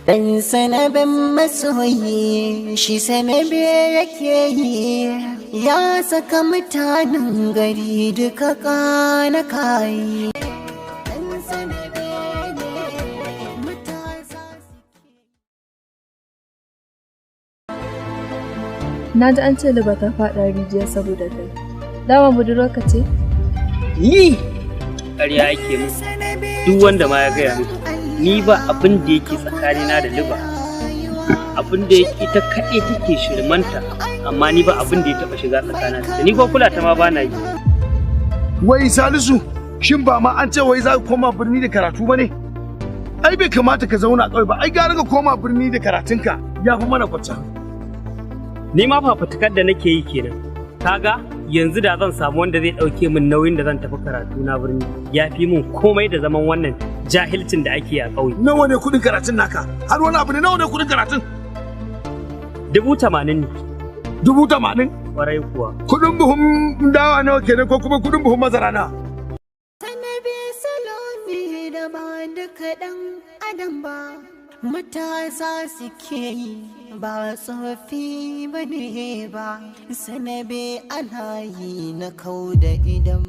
Dan sanabin masoyi shi sanabe yake yi, ya saka mutanen gari duka kana kayi. Dan sanabe ne matasa. Na ji an ce Liba ta faɗa rijiya saboda kai. Dama budurwarka ce? Ni ƙarya ake mu, duk wanda ma ya gaya miki, ni ba abin da yake tsakanina da Liba. Abin da yake, ita kaɗai take shirmanta, amma ni ba abin da ya taɓa shiga tsakanina da ni, ko kula ta ma ba na yi. Wai Salisu, shin ba ma an ce wai za ka koma birni da karatu ba ne? Ai bai kamata ka zauna a ƙauye ba, ai gara ka koma birni da karatunka, ya fi mana kwata. Ni ma fafutukar da nake yi kenan. Kaga yanzu da zan samu wanda zai ɗauke min nauyin da zan tafi karatu na birni, ya fi min komai da zaman wannan jahilcin da ake yi a ƙauye. Nawa ne kuɗin karatun naka? Har wani abu ne, nawa ne kuɗin karatun? 80,000 ne. 80,000? Kwarai kuwa. Kuɗin buhun dawa nawa kenan, ko kuma kuɗin buhun masara nawa? Sanabe salo ne da ba duka ɗan adam ba, matasa suke yi, ba tsoffi ba ne ba. Sanabe ana yi na kau da idan.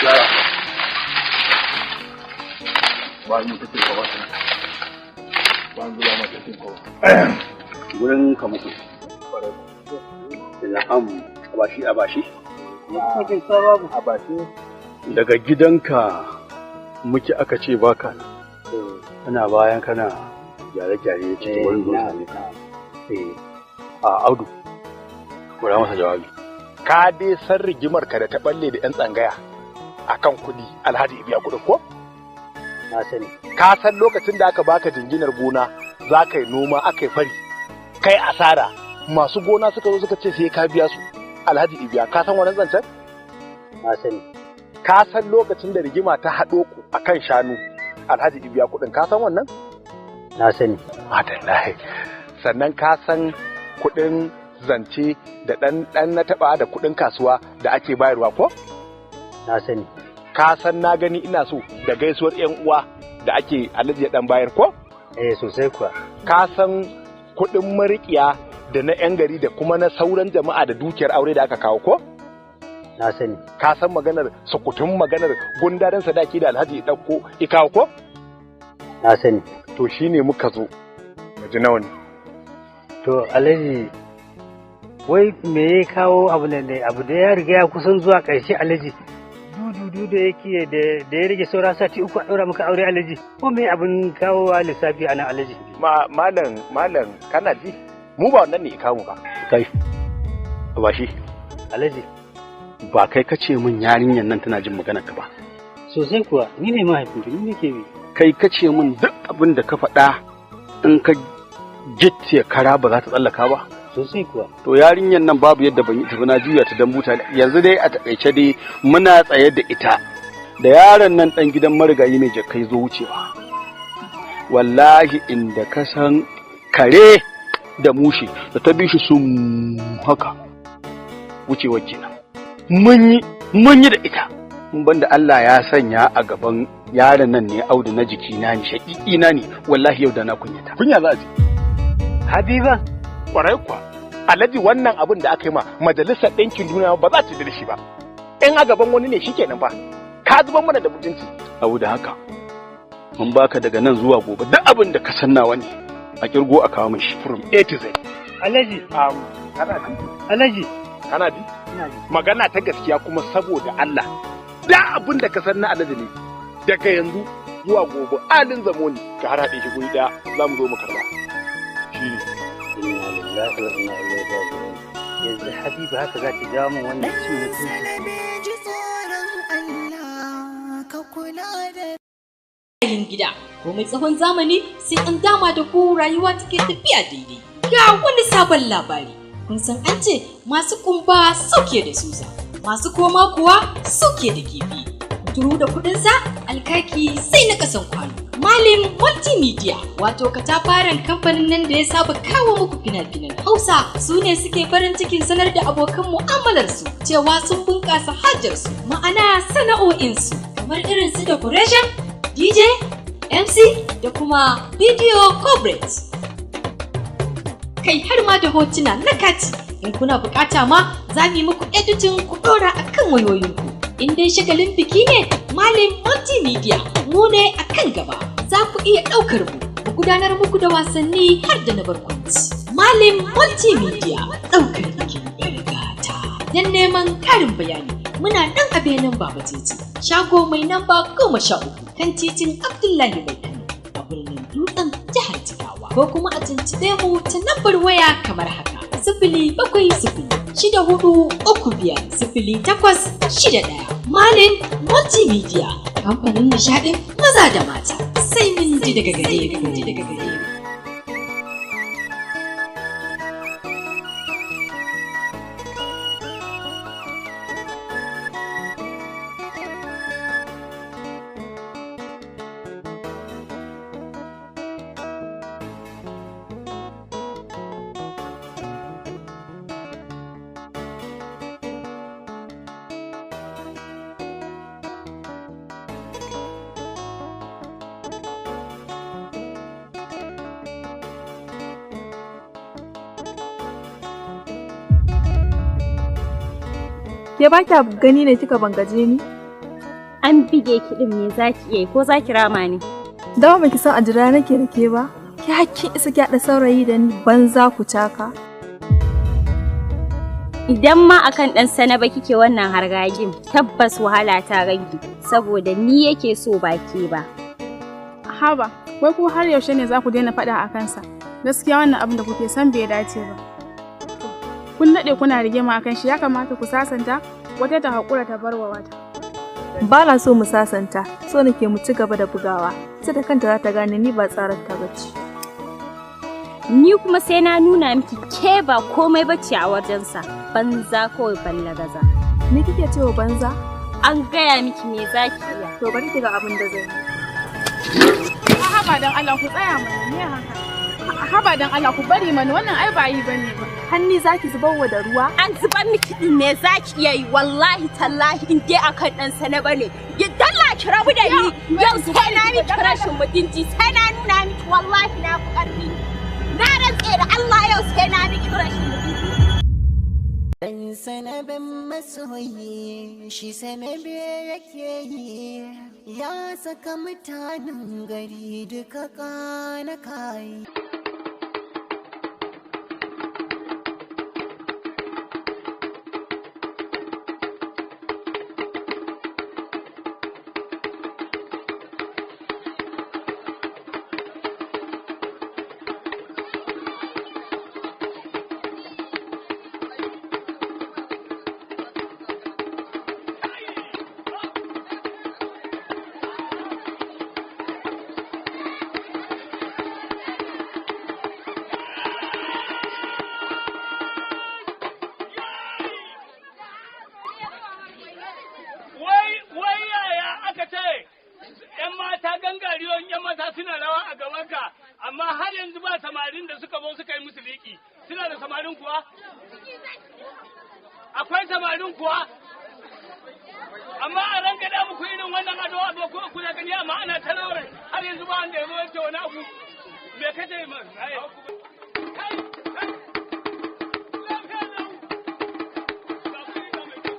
Yara. Ba ni take ka ba. Ba ni zuba mata take ka ba. Gurin ka muku. Na'am, abashi abashi. Abashi. Daga gidanka muke, aka ce baka nan. Kana bayan kana gyare-gyare cikin wurin zuwa same ka. Eh, a Audu. Kura masa jawabi. Ka dai san rigimar ka da ta balle da 'yan tsangaya akan kuɗi, Alhaji biya kuɗin ko? Na sani. Ka san lokacin da aka baka jinginar gona za ka yi noma, aka yi fari. Kai asara, masu gona suka zo suka ce sai ka biya su. Alhaji biya, ka san wannan zancen? Na sani. Ka san lokacin da rigima ta haɗo ku akan shanu, Alhaji biya kuɗin, ka san wannan? Na sani. Madallahi. Sannan ka san kuɗin zance da ɗan ɗan na taɓa da kuɗin kasuwa da ake bayarwa ko? Na sani. Ka san na gani ina so da gaisuwar 'yan uwa da ake Alhaji ya ɗan bayar ko? Eh, sosai kuwa. Ka san kuɗin mariƙiya da na 'yan gari da kuma na sauran jama'a da dukiyar aure da aka kawo ko? Na sani. Ka san maganar sukutun maganar gundaren sadaki da Alhaji ya ɗauko ya kawo ko? Na sani. To shine muka zo. Mu ji nawa ne. To Alhaji, wai me ya kawo abu nan ne? Abu da ya riga ya kusan zuwa ƙarshe, Alhaji. Dudu da yake da ya rage saura sati 3 a ɗaura maka aure, Alhaji. Ko me abin kawo lissafi a nan, Alhaji? Ma malam malam, kana ji? Mu ba wannan ne ya kawo mu ba. Kai. Abashi. Alhaji. Ba kai ka ce min yarinyar nan tana jin maganar ka ba. Sosai kuwa, ni ne mahaifinta, ni nake bi. Kai ka ce min duk abin da ka faɗa in ka gicciye kara ba za ta tsallaka ba. Sosai kuwa. To yarinyar nan babu yadda ban yi tafi na juya ta dan buta. Yanzu dai a takaice dai muna tsaye da ita da yaron nan dan gidan marigayi mai jakkai zo wucewa. Wallahi inda ka san kare da mushe da ta bi shi sun haka wucewar kenan. Mun yi da ita. In banda Allah ya sanya a gaban yaron nan ne Audu na jikina ne, shaƙiƙina ne, wallahi yau da na kunyata. Kunya za a ji. Habiba. Kwarai kuwa. Alhaji, wannan abin da aka yi ma, Majalisar Ɗinkin Duniya ba za ta da shi ba. In a gaban wani ne shikenan fa. Ka zuban mana da mutunci. Abu da haka mun baka daga nan zuwa gobe, duk abin da ka san nawa ne a kirgo a kawo min shi. From A to Z. Alhaji. Kana ji? Alhaji. Kana ji? Ina ji. Magana ta gaskiya kuma saboda Allah. Da abin da ka san na Alhaji ne, daga yanzu zuwa gobe alin zamo ne ka har haɗe shi guri ɗaya, za mu zo mu karɓa. Shi ne. Inna lillahi wa inna ilaihi raji'un. Yanzu Habiba haka za ta jawo min wannan cin mutunci? Sanabe, ji tsoron Allah, ka kula da Yayin gida komai tsawon zamani sai an dama da ku, rayuwa take tafiya daidai. Ga wani sabon labari. Kun san an ce masu kumba suke da susa, masu koma kuwa suke da kifi. Kuturu da kuɗinsa, alkaki sai na kasan kwano. Malim Multimedia, wato katafaren kamfanin nan da ya saba kawo muku fina-finan Hausa, su ne suke farin cikin sanar da abokan mu'amalarsu cewa sun bunƙasa hajarsu, ma'ana sana'o'insu, kamar irin su decoration, DJ, MC da kuma video coverage. Kai har ma da hotuna na kati, in kuna bukata ma za mu yi muku editing ku ɗora a kan wayoyinku. In dai shagalin biki ne, Malam Multimedia mu ne a kan gaba. Za ku iya ɗaukar mu, mu gudanar muku da wasanni har da na barkwanci. Malam Multimedia ɗaukar bikin 'yar gata. Don neman ƙarin bayani, muna nan a benin Baba Titi, shago mai namba 13 kan titin Abdullahi Mai Kano a birnin Dutsen, jihar Jigawa. Ko kuma a tuntuɓe mu ta lambar waya kamar haka: 07064350861. Malin Multimedia, kamfanin nishaɗin maza da mata. Sai mun ji daga gare ku. Ke ba kya gani ne kika bangaje ni? An bige ki din, me zaki iya yi ko zaki rama ne? Dama baki san a jira nake da ke ba. Ki hakkin isa ki haɗa saurayi da ni, banza ku caka. Idan ma akan dan sanaba kike wannan hargagin, tabbas wahala ta rage saboda ni yake so ba ke ba. Haba, wai ku har yaushe ne za ku daina faɗa a kansa? Gaskiya wannan abin da kuke san bai dace ba. Kun daɗe kuna rigima akan shi, ya kamata ku sasanta, wata ta haƙura ta bar wa wata. Ba na so mu sasanta, so nake mu ci gaba da bugawa. Ita da kanta za ta gane ni ba tsarar ta bace. Ni kuma sai na nuna miki ke ba komai bace a wajensa. Banza kawai, ballagaza. Ni kike cewa banza? An gaya miki, me zaki iya? To bari ki ga abin da zan yi. Haba dan Allah, ku tsaya mana, me haka? Haba dan Allah, ku bari mana, wannan ai ba yi bane ba. Hanni zaki zubar wa da ruwa? An zubar miki din, me zaki iya yi? Wallahi tallahi in dai akan dan sana bane. Ya dalla ki rabu da ni. Yau sai na miki rashin mutunci, sai na nuna miki wallahi na fi karfi. Na rantse da Allah yau sai na miki rashin mutunci. Dan sanabin masoyi shi sanabe yake yi, ya saka mutanen gari duka kana kayi. Wai yaya aka ce ‘yan mata gangariyon ‘yan mata suna rawa a gabanka, amma har yanzu ba samarin da suka zo suka yi musu liƙi. Suna da samarin kuwa? Akwai samarin kuwa? Amma a ranka da muku irin wannan ado a zo kuna gani, amma ana ta rawar, har yanzu ba wanda ya zo ya ce wani abu. Me kace ma? Ai, kai, kai. Lafiya lau. Ga kuɗi ga mai kyau.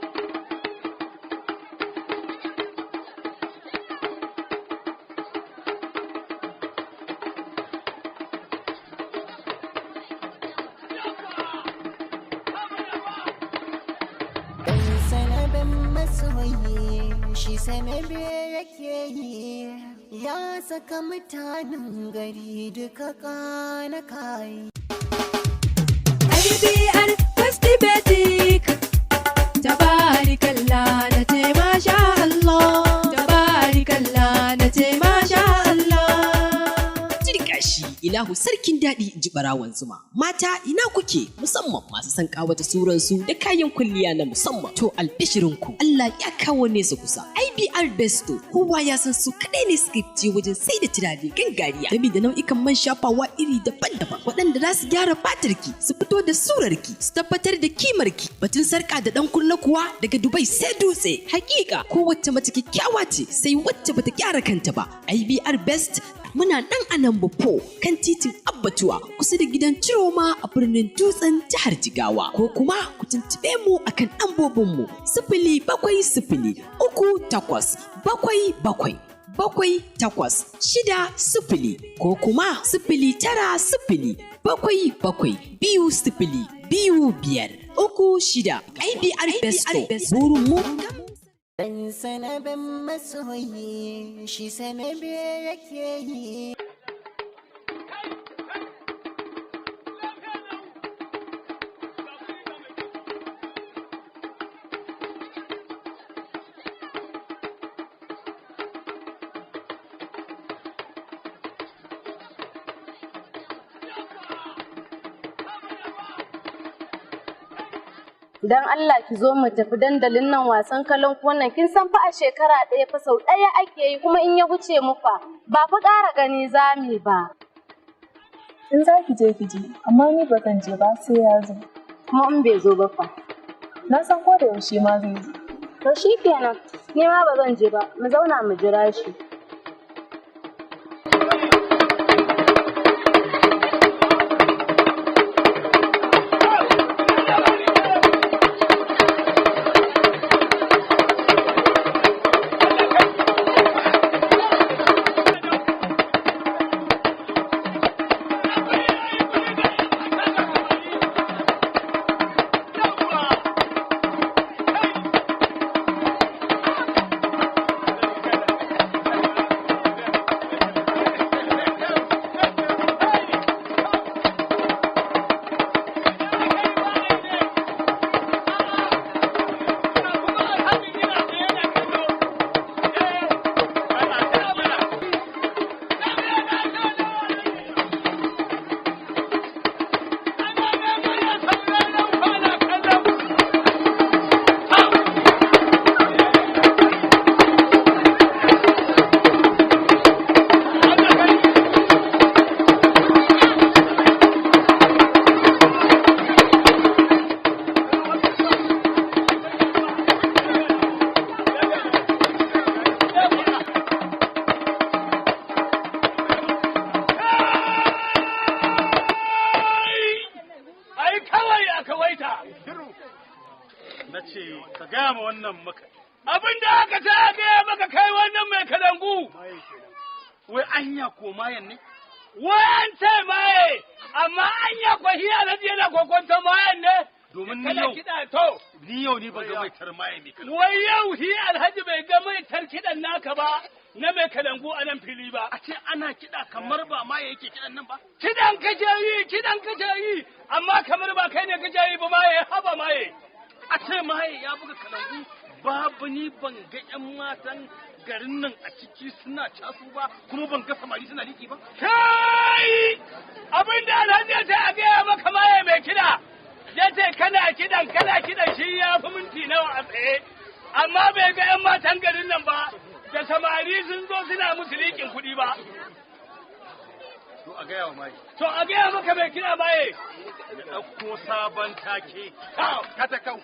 Dan sanabin masoyi shi sanabe yake yi, ya saka mutanen gari duka kana kayi. IBR Festibetic. Tabarikallah na ce masha Allah. Tabarikallah na ce masha Allah. Jirka shi ila. Allahu sarkin daɗi in ji ɓarawon zuma. Mata ina kuke musamman masu son ƙawata suransu da kayan kwalliya na musamman. To albishirinku Allah ya kawo nesa kusa. IBR Besto kowa ya san su kaɗai ne suka fice wajen sai da turare gangariya. Gami da nau'ikan man shafawa iri daban-daban waɗanda za su gyara fatarki su fito da surarki su tabbatar da kimarki. Batun sarƙa da ɗan kunna kuwa daga Dubai sai dutse. Hakika kowace mace kyakkyawa ce sai wacce bata gyara kanta ba. IBR Best muna nan a number 4 kan titin Abbatuwa kusa da gidan Ciroma a birnin Dutsen jihar Jigawa ko kuma ku tuntuɓe mu akan lambobin mu 070 38 77 78 60 ko kuma 090 77 20 25 36 IBR Besto burin mu. Dan sanabin masoyi shi sanabe yake yi. Dan Allah ki zo mu tafi dandalin nan wasan kalon wannan kin san fa a shekara ɗaya fa sau ɗaya ake yi kuma in ya wuce mu fa ba fa ƙara gani zami ba. In za ki je ki je, amma ni ba zan je ba sai ya zo. Kuma in bai zo ba fa. Na san ko da yaushe ma zai zo. To shi kenan, ni ma ba zan je ba, mu zauna mu jira shi. Ai kawai aka waita. Na ce ka gaya ma wannan maka. Abin da aka ce a gaya maka kai wannan mai kalangu. Wai anya ko mayan ne? Wai an ce maye, amma anya ko shi alhaji yana kokonta mayan ne. Domin ni Kana yau kiɗa to. ni yau ni ban ga mai tarmaye mai kalangu. Wai yau shi alhaji bai ga mai tarkiɗan naka ba na mai kalangu a nan fili ba. A ce ana kiɗa kamar ba maye yake kiɗan nan ba. Kiɗan kake yi, kiɗan kake yi, amma kamar ba kai ne kake yi ba maye, haba maye. A ce maye ya buga kalangu babu ni ban ga 'yan matan garin nan a ciki suna casu ba kuma ban ga samari suna liki ba. Kai! Abin da alhaji ya ce a gaya maka maye mai kiɗa. Ya ce kana kiɗan kana kiɗan shi ya fi minti nawa a tsaye. Amma bai ga 'yan matan garin nan ba da samari sun zo suna musu liƙin kuɗi ba. To a gaya wa maye. To a gaya maka mai kiɗa maye. Ya ɗauko sabon take. Katakau.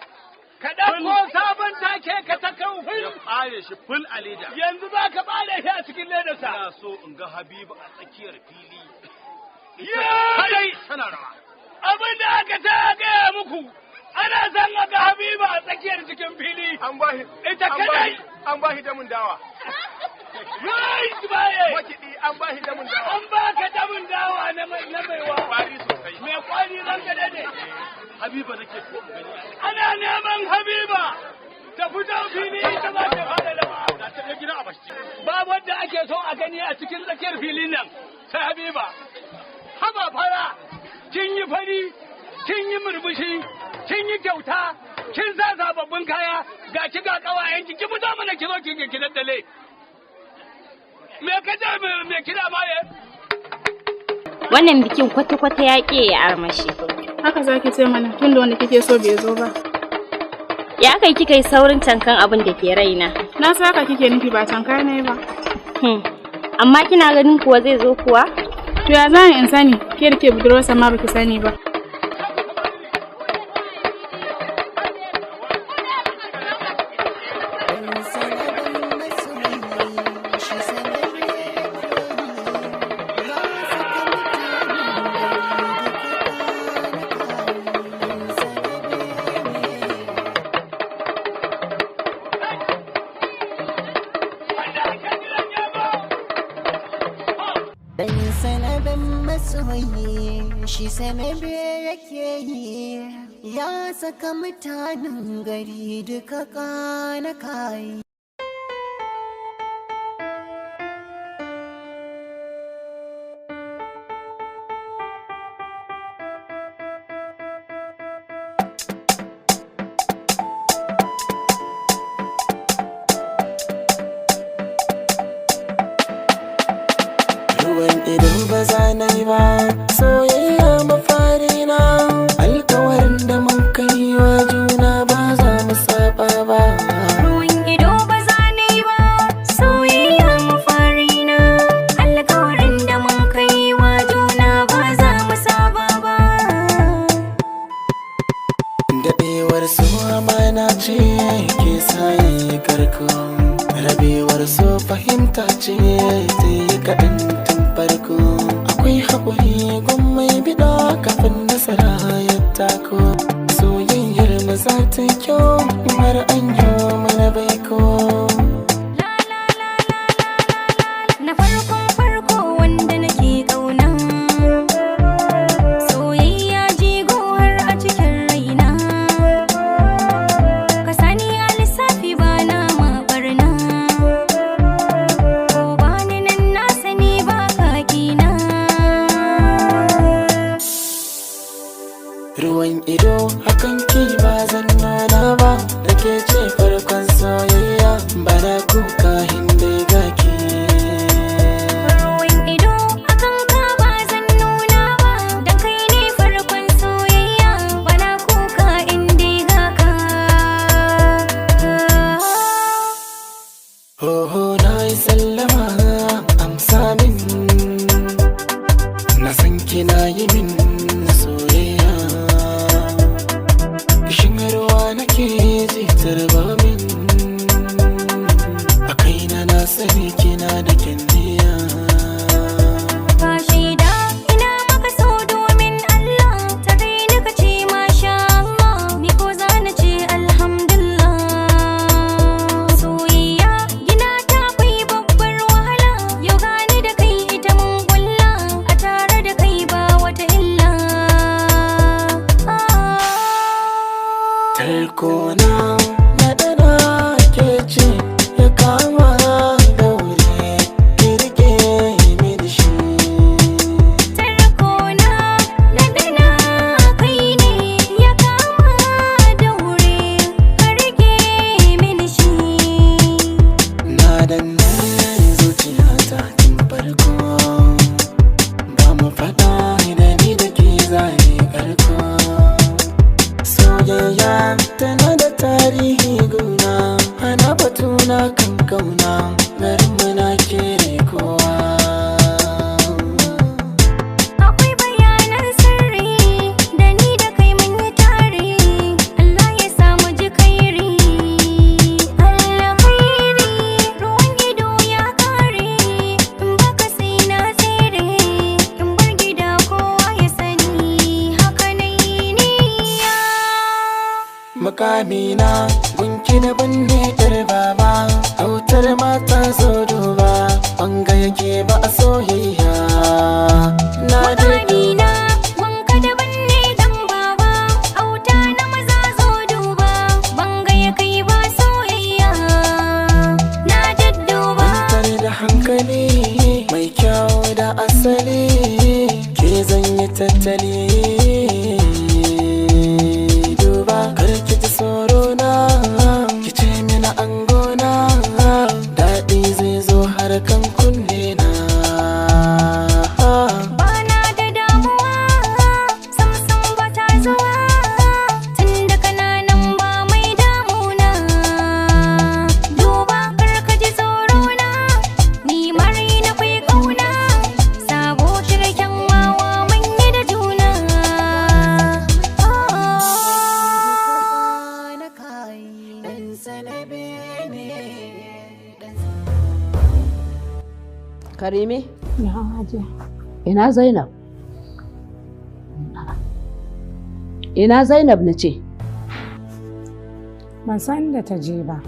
Ka ɗauko sabon take ka ta kan Ya ɓare shi ful a leda. Yanzu za ka ɓare shi a cikin ledarsa. Ina so in ga Habibu a tsakiyar fili. Yay! Tana rawa. Abin da aka ce a gaya muku ana son a ga Habiba a tsakiyar cikin fili. An bashi Ita kadai. An bashi damun dawa. Right baye. Makiɗi an bashi damun dawa. An baka damun dawa na mai na maiwa. Kwari sosai. Mai kwari ranka dade. Habiba nake so in gani. Ana neman Habiba ta fito fili ita za ta fara rawa. Ga ta gida a bashi. Ba wanda ake so a gani a cikin tsakiyar filin nan sai Habiba. Haba fara kin yi fari kin yi murmushi kin yi kyauta kin sa sababbin kaya ga ki ga kawayen ki ki fito mana ki zo ki ki daddale. Me ka ce me kira ma ye? Wannan bikin kwata-kwata ya ƙi ya armashi. Haka zaki ce mana tunda wanda kike so bai zo ba. Ya kai kika yi saurin cankan abin da ke raina. Na saka kike nufi ba canka ne ba. Amma kina ganin kuwa zai zo kuwa? To ya zan in sani, ke da ke budurwarsa ma baki sani ba. Dan sanabin masoyi shi sanabe yake yi ya saka mutanen gari duka kana kayi. Ruwan ido ba za na yi ba, soyayya mafari na, alkawarin da mun kai wa juna ba za mu saba ba. Ruwan ido ba za na yi ba, soyayya mafari na, alkawarin da mun kai wa juna ba za mu saba ba. Daɗewar so amana ce ke sa yi karko, rabewar so fahimta ce ta yi kaɗan tun farko. Akwai haƙuri gwamma biɗa kafin nasara ya tako. Soyayyar mu za ta yi kyau har an yi mana baiko. Na farkon farko wanda nake ƙauna, soyayya jigo har a cikin raina. Ka sani a lissafi ba na ma barna, ko ba ni nan na sani ba ka kina. Ruwan ido hakan ki ba zan nuna ba, da ke ce farkon soyayya ba na kuka hinde gaki. Ruwan ido akan ka ba zan nuna ba, dan kai ne farkon soyayya bana kuka in dai ga ka. Ho ho na yi sallama amsa min, na san kina yi min soyayya. Kishin ruwa nake ji tarba min, a kaina na sani kina da kyanniya. Ka shaida ina maka so domin Allah, tare ni ka ce masha Allah, ni ko za na ce alhamdulillah. Soyayya gina ta kai babbar wahala, yau gani da kai ita mun kulla, a tare da kai ba wata illa. Tarkona na dana ke ce ya kama daure ki rike mini shi. Tarkona na dana kai ne ya kama daure ka rike mini shi. Na danne zuciyata tun farko, ba mu faɗa da ni da ke zane karko. Soyayya tana da tarihi guna, hana batuna kan kauna, garin muna kere kowa. Akwai bayanan sirri da ni da kai mun yi tare, Allah ya samu ji kairi. Alkhairi ruwan ido ya kare, in baka sai na tsere, in bar gida kowa ya sani haka nayi niyya. Mukamina gunki na binne yar baba, autar mata zo duba, wanga yake ba a soyayya. Na Mukamina wanka daban ne dan baba, auta na maza zo duba, banga ya kai ba soyayya. Na dudduba. Kwantar da hankali mai kyau da asali, ke zan yi tattali. Duba kar ki ji tsoro na, ki ce mini an gona, daɗi zai zo har kan kunne na. Bana da Dan sanabe ne. Karime? Ya hajiya. Ina Zainab? Ina Zainab na ce? Ban san inda ta je ba.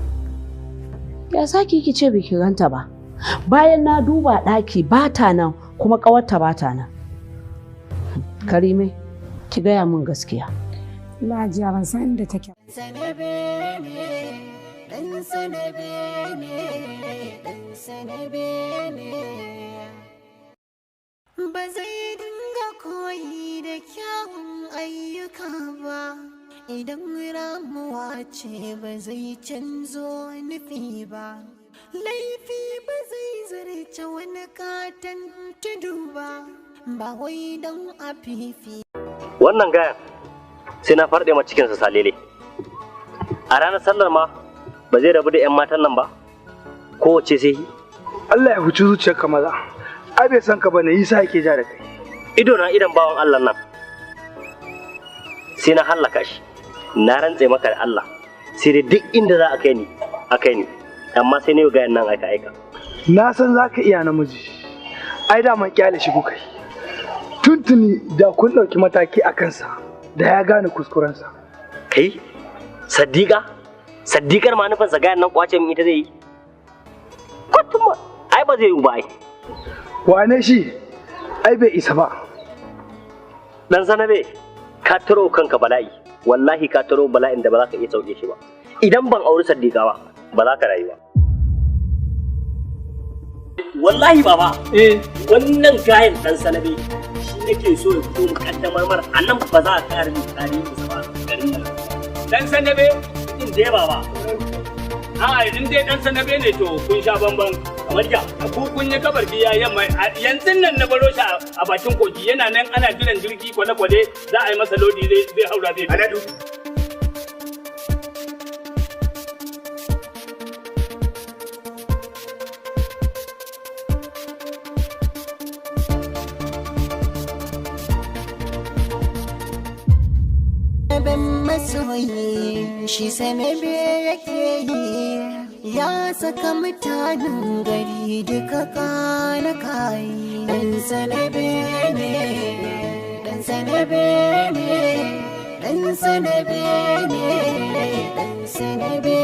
Ya saki ki ce biki ganta ba. Bayan na duba ɗaki ba ta nan kuma ƙawarta ba ta nan. Karime, ki gaya min gaskiya. Hajiya ban san inda take. Sanabe ne. Dan sanabe ne. Dan sanabe ne. Ba zai dinga koyi da kyawun ayyuka ba. Idan ramuwa ce ba zai canzo nufi ba. Laifi ba zai zarce wani katon tudu ba. Ba wai don a fifi. Wannan gayan sai na farɗe ma cikinsa salele. A ranar sallar ma ba zai rabu da 'yan matan nan ba, kowace sai Allah ya huci zuciyarka maza. Ai bai san ka bane yasa yake ja da kai. Ido na idan bawan Allah nan sai na hallaka shi. Na rantse maka da Allah sai dai duk inda za a kai ni a kai ni, amma sai ne gayan nan aika aika. Na san za ka iya namiji. Ai da man kyale shi kuka yi. Tuntuni da kun ɗauki mataki a kansa da ya gane kuskurensa. Kai Saddiqa Saddiqar ma nufinsa gayan nan kwace min ita zai yi. Kwatuma ai ba zai yi ba ai. Wane shi? Ai bai isa ba. Dan sanabe ka taro kanka bala'i, wallahi ka taro bala'in da ba za ka iya sauke shi ba. Idan ban auri Saddiqa ba, ba za ka rayu ba. Wallahi baba, wannan gayan dan sanabe shi nake so ya fito mu kaddamar mar a nan ba za a ƙara min tarihi ba garin nan. Dan sanabe? In dai baba. A'a in dai dan sanabe ne to kun sha bamban. Kamar ya. Ku kun yi kabar biya yamma yanzu nan na baro shi a bakin kogi yana nan ana jiran jirgi kwale-kwale za a yi masa lodi zai haura zai. Aladu. Ban masoyi shi sanabe yake yi ya saka mutanen gari duka kana kayi. Dan sanabe ne, dan sanabe ne, dan sanabe ne, dan sanabe